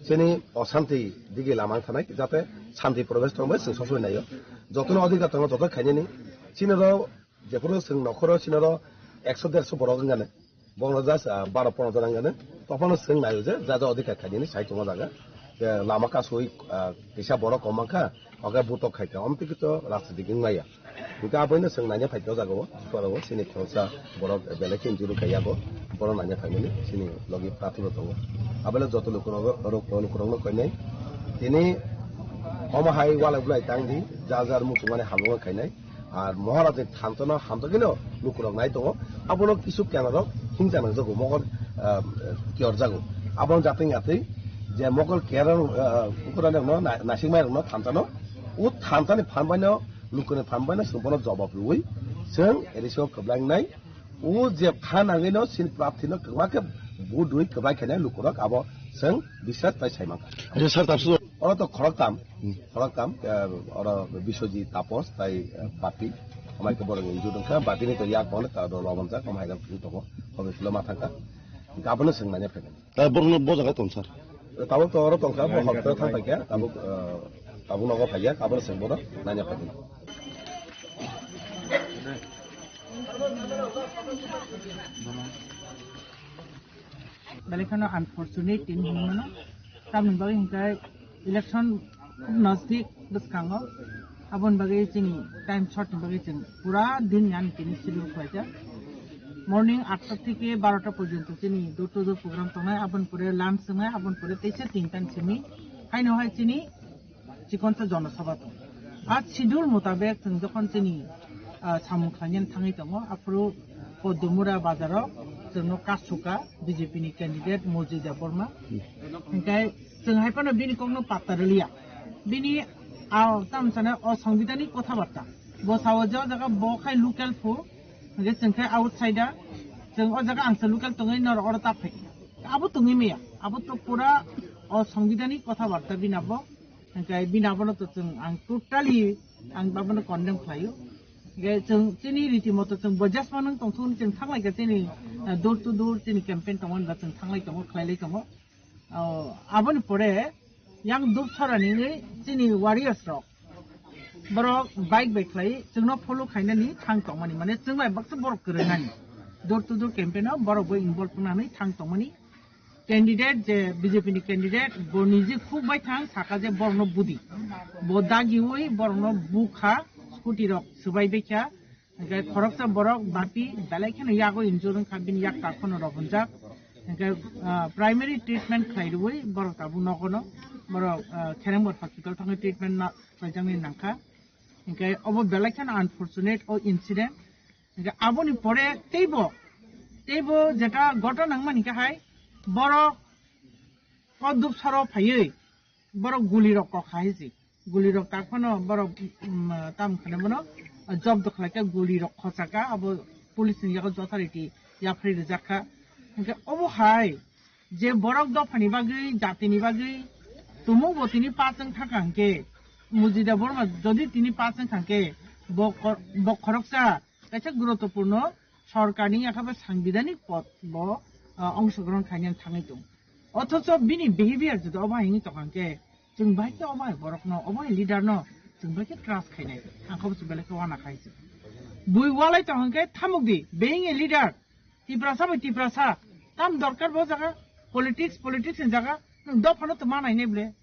Chini oshanti digi lama wng thanai. Jate shanti poribesh tongbai chwng sob somoi naio. Jotono adhikar tongo joto khainani. Chini rok Jephuru chwng nokhoro sinoro ekso derso borok wngani. Bono just, ah, baro pondro jon wngani. Tophano chwng naio je ja ja odhikar khainani sai tongma jaga. Je lama kasui, ah, kisa borok kom mankha, oke butok khaikha. Omtwi kito rajnitik wngmaya. Hwnkhe aboino chwng naina phaikha o jagao. Borok chini khoroksa borok belai khe injuru khaiya bo. Borok naina phaimani chini logi prarthi bo tongo. Abele joto lukurok, lukurokno koinai. Tini omo hai walai bulai tangdi, ja jar muchungmani hamung khainai. Ar Maharajni thansa no hamjakgwino lukurok nai tongo. Abono kisu kenarok hingsa nangjago, mokol, ah, kiyorjago. Abono jatwi atwi je mokol kiyar, ah, ukurani rokno na-, naisingmai rokno thansa no, o thansa ni phan bai no, lukuni phan bai no chwng bono jobab rwui chwng erisio kwblaingnai. O je phan nangwi no chini prarthi no kwbang khe vote rwui kwbang khainai lukurok abo chwng biswas bai sai mankha. Acha, sir, tapsu. Oro to khoroktham, hmm, khoroktham, eh, oro Biswajit, Tapos, tai, eh, Bapi. Amai khe borok injure wngkha, Bapi ni to yak bono ta do lobonjak, amai rok thung tongo, hobe philo ma thangkha. Hwnkhe abono swng naina phaikha. Ta borokno bo jaga tong, sir? Tabuk to oro tongkha, bo hokto thang paikha, tabuk, eh, tabuk nogo phaikha, abono swng bono naina phaikha. Belai kheno unfortunate tini hwnwi mano. Tamoni bagwi hwnkhe election khub nasdik bwskango. Aboni bagwi chini time short ni bagwi chwng pura din yan tini schedule khlaijak. Morning atta theke barota porjonto chini door to door program tongnai, aboni pore lunch wngnai, aboni pore teisa tinta ni simi haino hai chini chikonsa jonosabha tong. A schedule mutabek chwng jokhon chini, ah, samung khlainani thangwi tongo, aphuru Podomura bazaro chwngno kasoka B J P ni candidate Mojida Borma. Hwnkhe chwng hai phano bini kokno patta rwliya. Bini, ah, tamo sana o sangbidhanik kotha barta. Bo sao je o jaga bo khai local phu, hwnkhe chwng khai outsider. Chwng o jaga ang se local tongwi norok oro ta phai. Abo tongwi maya. Abo to pura o sangbidhanik kotha barta bini abo. Hwnkhe bini abono to chwng ang totally ang abono condemn khlaio. Hwnkhe chwng chini riti moto chwng bo jesma nang tongthok chwng thanglai kha chini, ah, door to door chini campaign tongmani ba chwng thanglai tongo, khlailai tongo. Oh, aboni pore yang Dupsora ni chini warriors rok borok bike bai khlai chwngno follow khainani thang tongmani, mane chwng bai baksa borok kwrwngnani door to door campaign o borok bo involve wngnani thang tongmani. Candidate je B J P ni candidate, bo niji khuk bai thang saka je borokno budi. Bo dagiui borokno bukha, scooty rok swbai baikha. Hwnkhe khoroksa borok Bapi belai kheno yago injure wngkha, bini yak tak phano rok hwnjak. Hwnkhe, ah, primary treatment khlai rwui borok tabuk nogono, borok, ah, Kherengmor hospital thangwi treatment na-, khlaijaknai nangkha. Hwnkhe obo belai kheno unfortunate o incident. Hwnkhe aboni pore teibo, teibo jeta gotona wngmani khe hai borok o Dupsoro phaiwi borok guli rok kok hai si. Guli rok tak phano borok, um, tam khane bono jobdo khlai kha, guli rok khochaka, abo police ni yago jothariti yapharwi rijak kha. Hwnkhe obo hai je borok dophani bagwi, jatini bagwi tumung bo tini pass wng thangkha hwnkhe, Mujida Borma jodi tini pass wng thangkhe, bo kor-, bo khoroksa kaisa guruttopurno sorkarni yakha ba sangbidhanik pod bo, ah, ongshogrohon khainani thangwi tongo. Othocho bini behavior jodi obo hai wngwi tongkha hwnkhe, chwng bai khe obo hai borokno, obo hai leader no chwng bai khe trust khainai. Ang khe belai khe uana khai se. Bui walai tong hwnkhe thamuk di, being a leader, Tiprasa bai Tiprasa, tam dorkar bo jaga, politics, politics ni jaga, nwng dophano tongma nainai ble.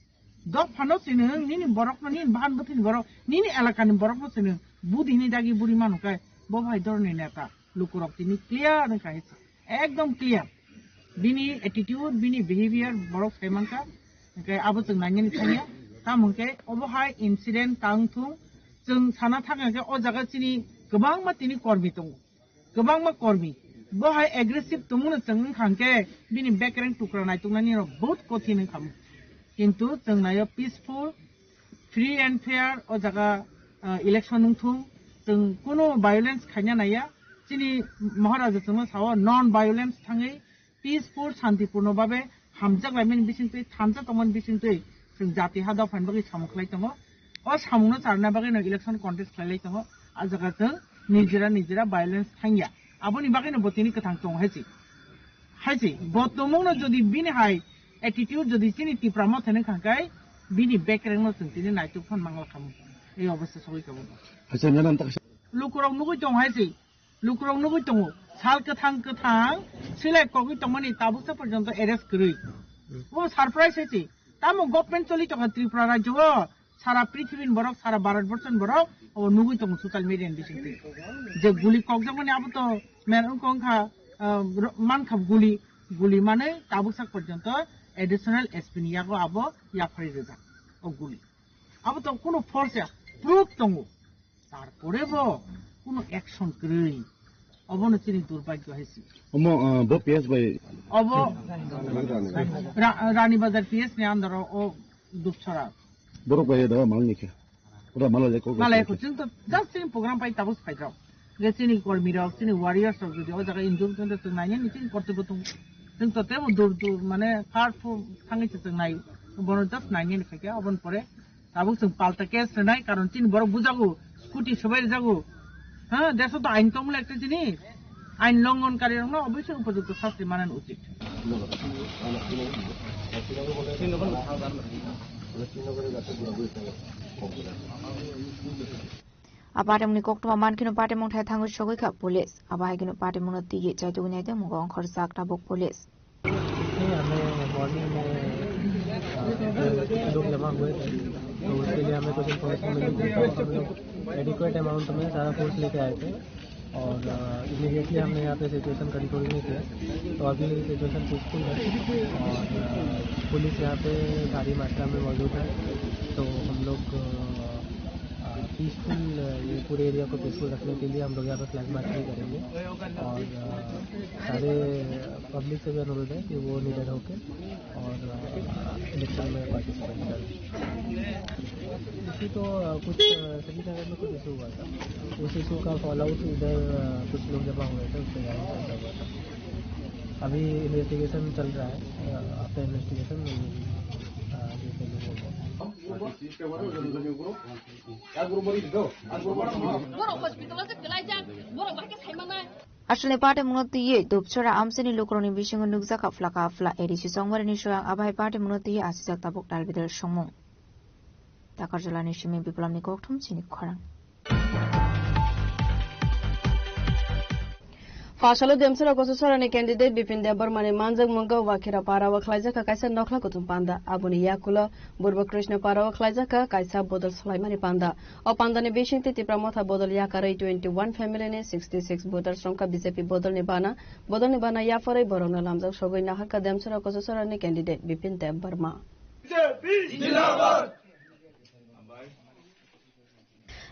Dophano chini nwng, nini borokno, nini bahan bwthwini borok, nini elakani borokno chini nwng, budi hini dagi buri manu kai, bo bai dorni neta, lukurok tini clear wngkha hai se. Ekdom clear. Bini attitude, bini behavior borok sai mankha. Hwnkhe abo chwng nainani thangya. Tamo hwnkhe obo hai incident tang thung. Chwng sana thangya khe o jaga chini kwbangma tini kormi tongo. Kwbangma kormi. Bo hai aggressive tongmano chwng wngkha hwnkhe bini bekereng tukra naituknani rok bahut kothin wngkha. Kintu chwng naio peaceful, free and fair o jaga, ah, election wngthung. Chwng kuno violence khaina naiya. Chini Maharaja chwngno sao non violence thangwi peaceful, santipurno babe hamjak laimani bisingtwi, thansa tongmani bisingtwi chwng jati ha dophani bagwi samung khlai tongo. O samungno charwna bagwino election contest khlai lai tongo. A jaga chwng nijera nijera violence thangya. Aboni bagwino bo tini kwthang tongo hai se. Hai se, bo tongmungno jodi bini hai attitude jodi chini Tipra Motha ni khangkai, bini bekrengno chwng tini naituk phan mangla khamu. Ei obostha sogwi tongo. Hai se, nana tak Lukurok nugwi tongo hai se. Lukurok nugwi tongo, sal kwthang kwthang silai kogwi tongmani tabuksa porjonto arrest kwrwi. Bo surprise hai se. Tamo government choli tongo Tripura rajyo o, sara prithibini borok, sara Bharat borso ni borok, obo nugwi tongo social media ni bisingtwi. Je guli kokjakmani abo to men wngkha wngkha, ah, ro-, mankha guli, guli manwi tabuksa porjonto additional S P ni yago abo yapharwi rijak o guli. Abo to kuno force ya, proof tongo. Tarpore bo kuno action kwrwi. Obono chini durbhagyo hai se. Omo, ah, bo P S bai. Obo Ra-, Rani Bazar P S ni under o, o Dupchara. Borok bai da mal ni khe. Ora mal le ko. Malai ko, chwng to just chini program pai tabuk phai rok. Ge chini kormi rok, chini warriors rok jodi o jaga injure wngkhe chwng nainani chini kortobyo tongo. Chwng to tebo dur dur mane far fu thangwi se chwng nai. Bono just nainani phaikha, oboni pore tabuk chwng palta case rwnai, karon chini borok bujago, scooty sobai rwjago. Ha, deso to ain tongmani ekta jinis. Ain longhon kari rokno obviously upojukto sasti manan uchit. A patimungni koktwma mankheno patimung thai thangwi sogwi kha police. Abo hai kheno patimungno twiwi chaitugwi naitongmungo ongkhorjak tabuk police. इसलिए हमें मॉर्निंग में, अ, लोग जमा हुए थे, तो उसके लिए हमें कुछ इन्फॉर्मेशन मिली थी, तो हम लोग एडिक्वेट अमाउंट में सारा फोर्स लेके आए थे और, अ, इमीडिएटली हमने यहाँ पे सिचुएशन कंट्रोल में किया। तो अभी सिचुएशन पीसफुल है और, अ, पुलिस यहाँ पे भारी मात्रा में मौजूद है। तो हम लोग, अ, अ, पीसफुल, अ, ये पूरे एरिया को पीसफुल रखने के लिए हम लोग यहाँ पे फ्लैग मार्च भी करेंगे और, अ, सारे पब्लिक से भी अनुरोध है कि वो निडर होकर और, अ, इलेक्शन में पार्टिसिपेट करें। इसी तो, अ, कुछ, अ, सभी जगह में कुछ इशू हुआ था, उस इशू का फॉलोआउट इधर, अ, कुछ लोग जमा हुए थे, उससे यहाँ चलता हुआ था। अभी इन्वेस्टिगेशन चल रहा है, अ, आफ्टर इन्वेस्टिगेशन, अ, ये सभी लोगों को Borok hospital-o se kwlaijak, borok bahai khe sai manai. Aswkni patimungno twiwi Dupchara amchaini lukurokni bisingo nukjakha phlaka phla A D C Chongbarini soyang, abo hai patimungno twiwi asijak tabuk dalbidal songmung. Takarjalani simi Biplabni kokthum chini khorang. Phasalo Demsora Kososorani candidate Bipin Debbarmani manjakmungo Wakhira Parao khlaijak kha kaisa nokhla kuthum panda. Aboni yakulo Burbo Krishna Parao khlaijak kha kaisa bodol swlaimani panda. O pandani bisingtwi Tipra Motha bodol yakarwi twenty one family ni sixty six voters rwngkha B J P bodolni bana. Bodolni bana yapharwi borokno lamjak sogwi naharkha Demsora Kososorani candidate Bipin Debbarma.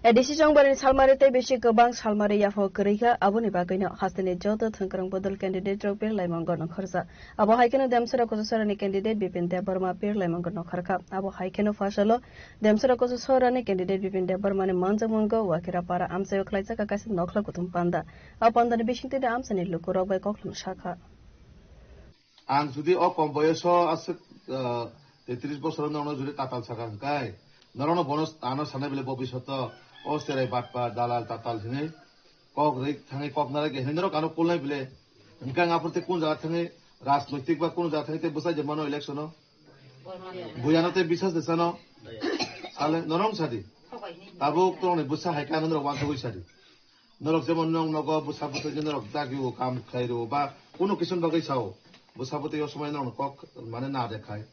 A D C Chongbarini salmari tei bisi kwbang salmari yaphang kwrwi kha, aboni bagwino hasteni joto thwngkwrwng bodol candidate rok birlaimango nongkhorjak. Abo hai kheno Demsora Kososorani candidate Bipin Debbarma birlaimango nongkhorkha. Abo hai kheno phasalo Demsora Kososorani candidate Bipin Debbarmani manjakmungo Wakhira Para amchaio khlaijak kha kaisa nokhla kuthum panda. A pandani bisingtwi de amchaini lukurok bai koklum sakha. Ang jodi o kom boyoso aswk, ah, tetris bosor norokno jodi tatal saka hwnkhe, norokno bono ano sanai bile bobishoto o cherai batpar, dalal, tatal hinwi kok rwi thangwi kok narakya hinwi norok ano kulnai bile. Hwnkhe ang aphuru tei kun jaga thangwi rajnoitik ba kun jaga thangwi tei bwsai je mano election-o. Buyano tei bisas de sano. Sale norok sadi. Tabuk tongni bwsa hai khe ano norok uansugwi sadi. Norok jemon nong nogo bwsa bwtwi je norok dagi o kam khlai rwo ba kuno kisu bagwi sao. Bwsa bwtwi o somoi norok kok mane na de khai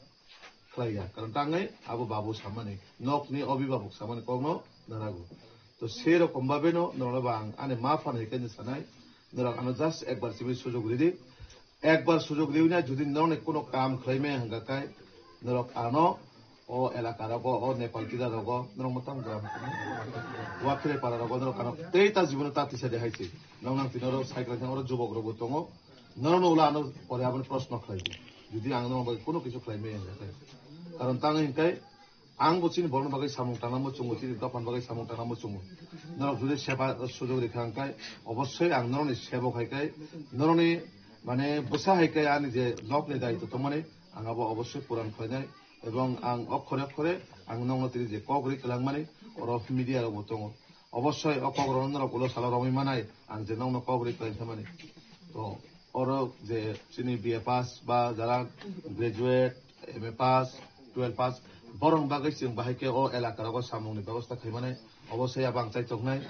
khlai ya. Karon tangwi abo babu samani nokni obibabok samani kokno narago. To sei rokom babe no norok ba ang ani ma phan hai khe sanai norok ano just ekbar simi sujok ridi. Ekbar sujok riwi nai, jodi norokni kuno kam khlai maya hwnkha khe, norok ano o elaka rogo, o Nepal tida rogo, norok mwtang gram Wakhire para rogo, norok ano tei ta jibono ta tisa de hai se. Norok nang tini oro cycle thang oro jubok rokbo tongo. Norokno ulo ano pore aboni proshno khlai di. Jodi ang norok bai kuno kisu khlai maya hwnkha khe. Karon tangwi hwnkhe Ang bo chini borokni bagwi samung tangnamo chungo, chini dophani bagwi samung tangnamo chungo. Norok jodi seba sujok rikha hwnkhe, obossoi ang norokni sebok hai khe, norokni, mane, bwsa hai khe ani je nokni daitw tongmani, ang abo obossoi puran khlainai. Ebong ang okhore okhore ang nokno tini je kok ri kwlangmani, oro media rok bo tongo. Obossoi o kok rokno norok ulo salo romwi manai, ang je nokno kok ri kwlai khamani. To, oro je chini B A pass ba jara graduate, M A pass, twelve pass, borok bagwi chwng bahai khe o elaka rogo samungni bebosta khaimani, obossoi abo ang chaichoknai.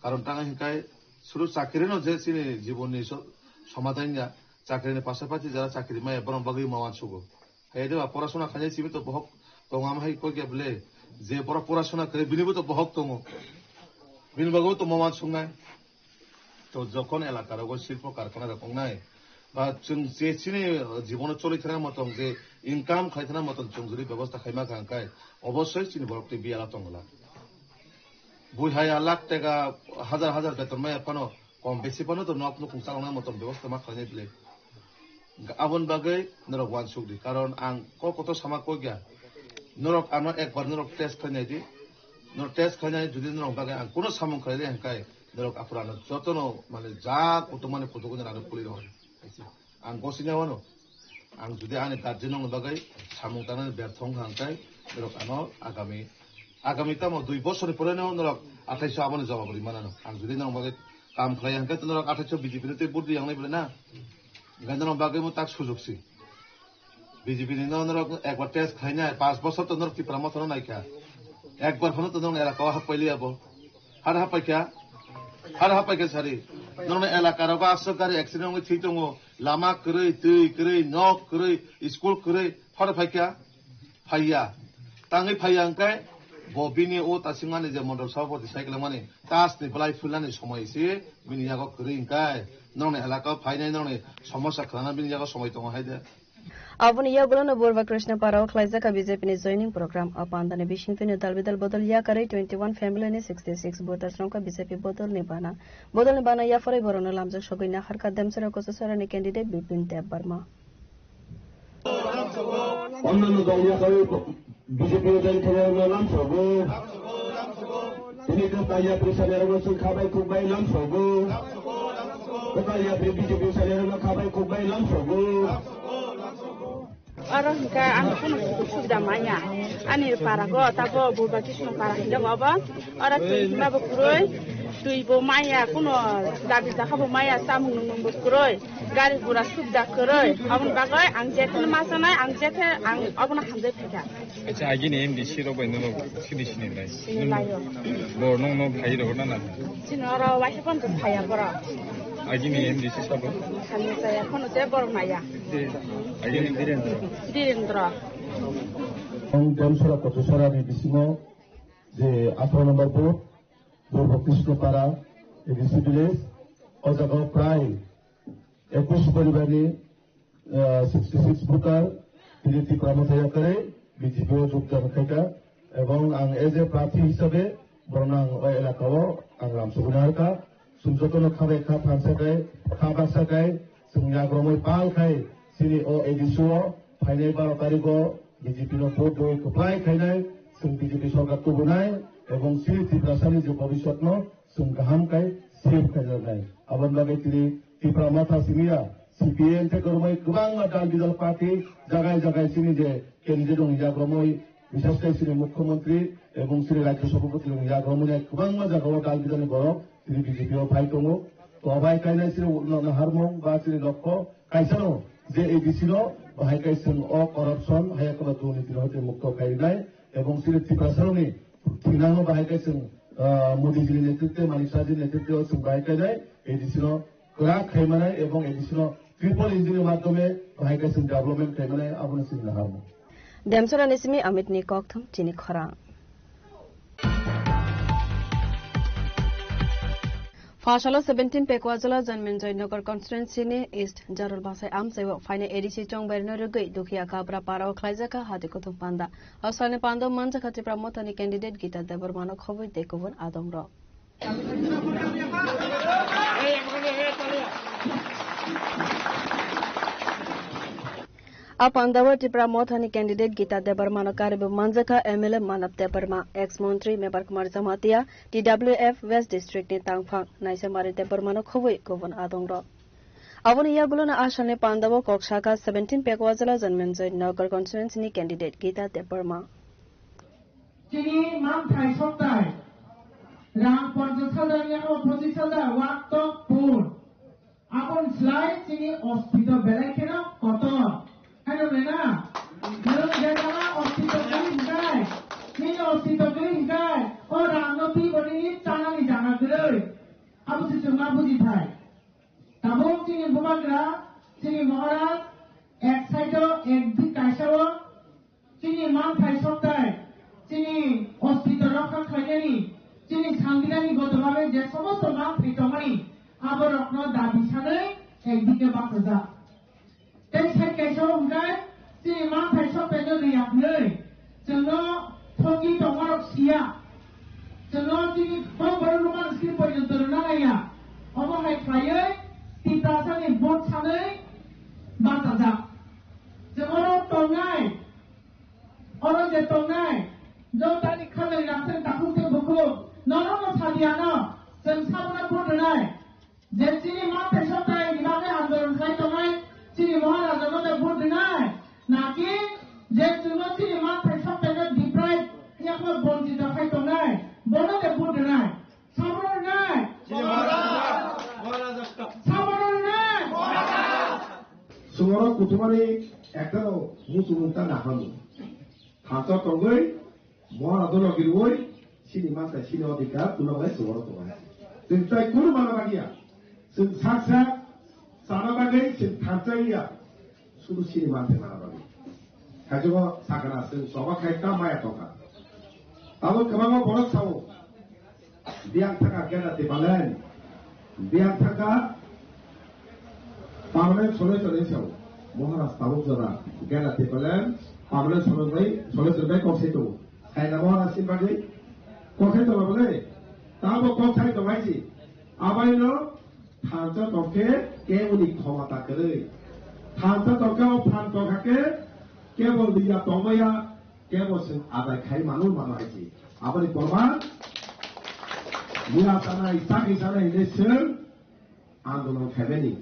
Karon tang hinkhe suru chakri no je chini jibonni so-, somadhan ya, chakri ni pasapasi jara chakri maya borok bagwi ma uansugo. Hai de ba porasona khainai simi to bohok tongo, ama hai kok ya bwle, je borok porasona kre bini bo to bohok tongo, bini bagwi to ma uansugnai. To jokhon elaka rogo silpo karkhana rok wngnai, ba chwng je chini jibono choli thana motom je income khai thana motom chwng jodi bebosta khaima kha hwnkhe obossoi chini borok tei biyala tongla. Bui hai a lakh teka hajar hajar beton maya phano kom besi phano to nok nukhung chalokna motom bebosta ma khlainai bwle. Aboni bagwi norok uansuk di, karon ang kok kotor sama kok ya. Norok ano ekbar norok test khlainai di. Norok test khlainai, jodi norok bagwi ang kuno samung khlai di hwnkhe norok aphuru ano jotono mane ja kutung mani kutung ano puli rw. Ang gosini wano. Ang jodi ani guardian rokni bagwi samung tangnani bertho wngkha hwnkhe norok ano agami, agami tamo dui bosorni pore no norok athaiso aboni jawab ri manano. Ang jodi norok bagwi kam khlai hwnkhe norok athaiso B J P no tei vote ri yangnai bwle na. Hwnkhe norok bagwi mo tak sujok si. B J P ni no norok ekbar test khlainai, panch bosor to norok Tipra Motha no naikha. Ekbar phano to norok elaka o happai liya bo. Har happai kha? Har happai kha sari? Norok elaka rogo aswk gari accident wngwi thwi tongo. Lama kwrwi, twi kwrwi, nok kwrwi, school kwrwi. Har phai kha? Phaiya. Tangwi phaiya hwnkhe bo bini o tasingmani je mondol sabhapati sai kwlangmani tasni bwlai phulnani somoi se bini yago kwrwi hwnkhe norokni elaka o phainai norokni somosa khwnana bini yago somoi tongo hai de. Aboni yagulono Burba Krishna Para o khlaijak kha B J P ni joining program. O pandani bisingtwi no dal bidal bodol yakarwi twenty one family ni sixty six voters rok B J P bodol ni bana. Bodol ni bana yapharwi borokno lamjak sogwi naharkha Demchara Kochasarani candidate Bipin Debbarma. Onnanno dol yakarwi B J P o join khainai rokno lamsogo. Tini kwtal yapri sanai rokno chwng khabai khukbai lamsogo. Kwtal yapri B J P sanai rokno khabai khukbai lamsogo. Oro hwnkhe ang kunu subida manya. Ani para go tabo Burba Krishna para hinwi obo. Oro twi hima bo kwrwi, twi bo maya, kuno dabi jakha bo maya, chamung nungmung bo kwrwi, gari gura subida kwrwi. Aboni bagwi ang jekhe ma sanai, ang jekhe ang obono hamjai phaikha. Acha, agini M D C rok bai nono sini sini lai? Sini laio. Bo nong no phai rw na na? Sini oro waisa pon to phaiya borok. Agini M D C sabo? Sani saya kono te borok maya. Agini Birendra. Birendra. Ang Demsora Kochasarani bisingo je atharo number booth, Purbo Krishnapara A D C village, o jaga o prai ekush poribarni, ah, sixty six voter, tini Tipra Motha yakarwi B J P o jogdan khaikha, ebong ang as a prarthi hisabe borokno ang o elaka o ang lamsogwi naharkha. Chwng jotono kha bai kha thansa khai, kha baksa khai, chwng yagromwi pal khai, chini o A D C o phainai baro tarikh o B J P no vote doi kwplai khainai, chwng B J P sorkar tubunai, ebong chini Tiprasani je bobiswtno chwng kaham khai save khaijaknai. Aboni bagwi tini Tipra Motha simiya, C P I M tei kwrwngwi kwbangma dal bidal party jagai jagai chini je candidate rokni yagromwi, bises khe chini Mukhyamantri ebong chini Rajya Sabhapati rokni yagromwi kwbangma jagao dal bidalni borok tini B J P o phai tongo. To bai kainai chini no-, naharmung ba chini lokho kaisano je A D C no bahai kai chwng o corruption, haya kwba durniti no hoite mukto khainai ebong chini Tiprasarokni thinango bahai kai chwng, ah, Modi jini netritwe, Manik Shah jini netritwe o chwng bahai kainai A D C no kwrak khaimanai ebong A D C no triple engine ni madhyome bahai kai chwng development khaimanai abono chini naharmung. Demchorani simi Amit ni kokthum chini khorang. Phasalo seventeen Pekwajala Janmenjoy Nagar constituency ni East Jarul Basai amchaio phainai A D C chongbairino rwgwi Dukhiya Kabra Parao khlaijakha hati kuthum panda. O salni pando manjakha Tipra Mothani candidate Gita Debbarmano khobwi tei kubun adongrok. A pandao Tipra Mothani candidate Gita Debbarmano karwi manjakha M L A Manav Debbarma, ex montri Mebar Kumar Jamatia, T W F West District ni tangphang Naisamari Debbarmano khobwi kubun adongrok. Aboni yagulono a salni pandao kok sakha seventeen Pekwajala Janmenjoy Nagar constituency ni candidate Gita Debbarma. Chini manthai soktai, rang ponchash hajar ni abo pochishajar, wak tok pun. Aboni slai chini ostito belai kheno kotor. Haino bena, nwng je jaga ostito kwrwi hwnkhe, nini ostito kwrwi hwnkhe, o rangno twi bo nini chanani jaga kwrwi. Abo se chwng ma buji thai. Tabuk chini bubagra, chini Maharaj, ek side o, ek dik kaisa o, chini manthai soktai, chini ostito rokha khlainani, chini sangbilani goto babe je somosto manthai tongmani, aborokno dabi sanwi ekdike bachajak. Tei side kaisa o hwnkhe chini manthai soktaino rwya hwnwi chwngno thoki tongmarok siya. Chwngno chini kokborok rwmani simi poito rwna naiya. Omo hai khlaiwi Tiprasani vote sanwi bachajak. Chwng oro tongnai, oro je tongnai, jotoni khanani rangchak takhuk tei bukhuk, norokno sadiano, chwng sabono vote rwnai. Je chini manthai soktai ni bagwi andolon khlai tongnai, chini Maharaja no de vote rwnai, naki je chwngno chini manthai soktai no deprive, yakno bonchito khai tongnai, bono de vote rwnai. Sabono rwnai? Sabono rwnai? Chwng oro kuthumani ektano muchungmung ta naharmung. Thansa tongwi Mohara dolo girwoi, sini manthai, sini odhikar, kunok lai chwng oro tongo. Chwng tai kunu mana bagya. Chwng sak sak chana bagwi chwng thansa ya. Sudu sini manthai mana bagwi. Kaijogo sakana chwng choba khai ta maya tongkha. Tabuk kwbangma borok sao. Biyang thaka kena tibalen. Biyang thaka permanent solution ni sao. Maharaj tabuk jora gela tepalen permanent solution bai, solution bai kok sai tongo. Saina Maharaj sin bagwi kok sai tongo bole. Tabo kok sai tongo hai si. Abai no thansa tongkhe ke uni khomata kwrwi. Thansa tongkhe o phan tongkha ke kebo liya tongmaya. Kebo chwng adai khai mano mano hai se. Aboni borma mura sanai, chakri sanai hinwi chwng andolon khaimani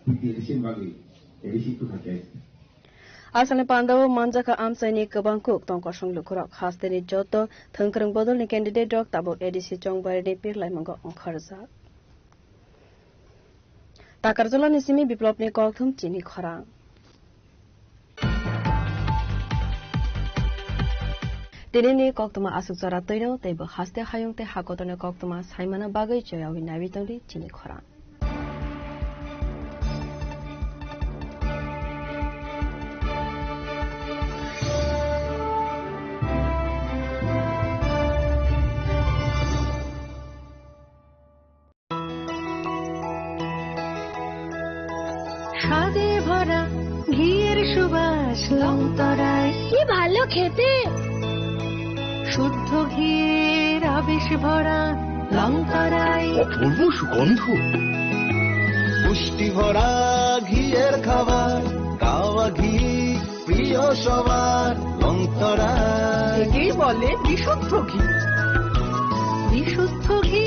B T A D C ni bagwi A D C kwthai khe. Aswkni pandao manjakha amchaini kwbang kuk tong kosong lukurok. Hasteni joto thwngkwrwng bodolni candidate rok tabuk A D C chongbarini pirlaimungo ongkhorjak. Takarjalani simi Biplopni kokthum chini khorang. Tinini koktwma aswk jora twino teibo haste hayung tei hakotorni koktwma saimana bagwi choyawi naiwi tongdi chini khorang. স্বাদে ভরা ঘিয়ের সুবাস লংতরায়। কি ভালো খেতে! শুদ্ধ ঘিয়ের আবেশ ভরা লংতরায়। অপূর্ব সুগন্ধ। পুষ্টি ভরা ঘিয়ের খাবার, কাওয়া ঘি প্রিয় সবার লংতরায়। একেই বলে বিশুদ্ধ ঘি। বিশুদ্ধ ঘি,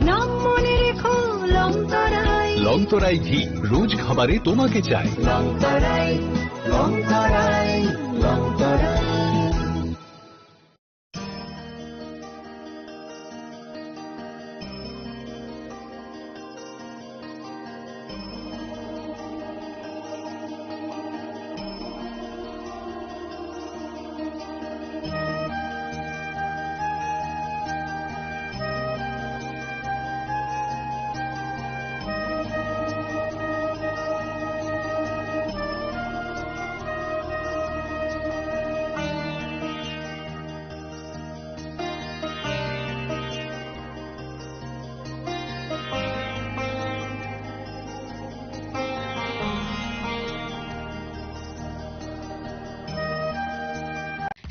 নাম মনে রেখো, লংতরাই। লংতরাই ঘি, রোজ খাবারে তোমাকে চাই। লংতরাই, লংতরাই, লংতরাই।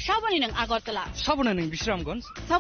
Saboni nwng Agartala. Saboni nwng Bisramganj.